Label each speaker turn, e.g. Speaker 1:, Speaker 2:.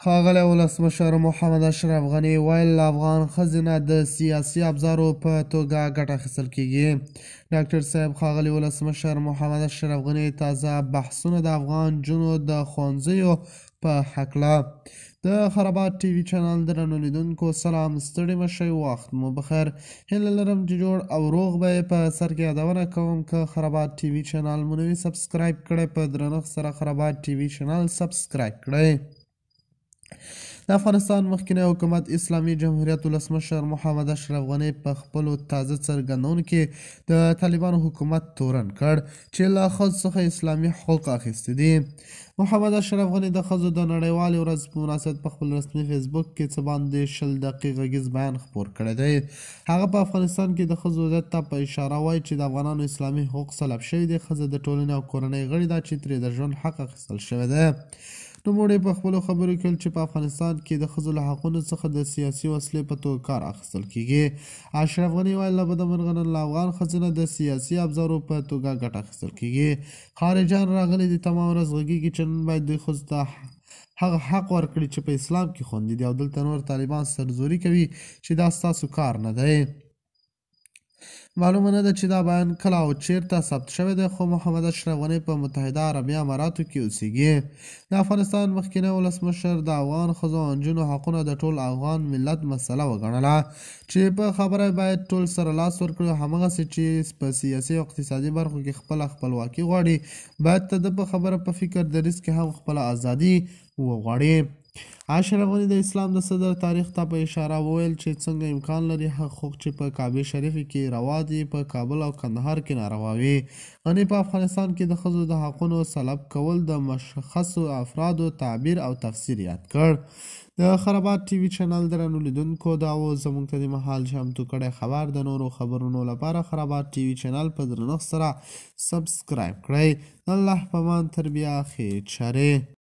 Speaker 1: ښاغلی ولسمشر محمد اشرف غني ویل، له افغان ښځې نه د سیاسي ابزارو په توګه ګټه اخیستل کېږي. ډاکټر صاحب ښاغلي ولسمشر محمد اشرف غني تازه بحثونه د افغان نجونو د ښوونځیو په هکله. د خرابات ټي وي چینل درنو لیدونکو سلام، ستړي مه شئ، وخت مو بخیر. هیله لرم چې جوړ او روغ به یې. په سر کې یادونه کوم که خرابات ټي وي چینل مو نه وي سبسکرایب کړی، په درنښت سره خرابات ټي وي چینل سبسکرایب کړئ. د افغانستان مخکنی حکومت اسلامي جمهوریت ولسمشر محمد اشرف غني په خپلو تازه څرګندونو کې د طالبانو حکومت تورن کړ چې له ښځو څخه اسلامي حقوق اخیستي دي. محمد اشرف غني د ښځو د نړیوالې ورځې په مناسبت په خپل رسمي فیسبوک کې څه باندې 20 دقیقې غږیز بیان خپور کړی دی. هغه په افغانستان کې د ښځو وضعیت ته په اشاره وایي چې د افغانانو اسلامي حقوق سلب شوي دي. ښځه د ټولنې او کورنۍ غړې ده چې ترې د ژوند حق اخیستل شوی دی. نوموړي په خپلو خبرو کې ویل چې په افغانستان کې د ښځو له حقونو څخه د سیاسي وسلې په توګه کار اخیستل کېږي. اشرف غني وایي، له بده مرغه نن له افغان ښځو نه د سیاسي ابزارو په توګه ګټه اخیستل کېږي. خارجان راغلي دي، تمام ورځ غږېږي چې نن باید دوی ښځو ته هغه حق ورکړي چې په اسلام کې خوندي دي، او دلته نور طالبان سرزوري کوي چې دا ستاسو کار نه دی. معلومه نه ده چې دا بیان کله او چیرته ثبت شوی دی، خو محمد اشرف غني په متحده عربي اماراتو کې اوسیږي. د افغانستان مخکینی ولسمشر د افغان ښځو او نجونو حقونه د ټول افغان ملت مسله وګڼله چې په خبره باید ټول سره لاس ورکړي، او همغسې چې په سیاسي او اقتصادي برخو کې خپله خپلواکي غواړي، باید د ده په خبره په فکر دریځ کې هم خپله ازادي وغواړي. اشرف غني د اسلام د صدر تاریخ ته په اشاره وویل چې څنګه امکان لري هغه حقوق چې په کعبې شریفې کې روا دي، په کابل او کندهار کې ناروا وي. غني په افغانستان کې د ښځو د حقونو سلب کول د مشخصو افرادو تعبیر او تفسیر یاد کړ. د خرابات ټي وي چینل درنو لیدونکو، دا و زموږ ته د مهال چمتو کړی خبر. د نورو خبرونو لپاره خرابات ټي وي چینل په درنښت سره سبسکرایب کړئ. الله په مان، تر بیا ښې چارې.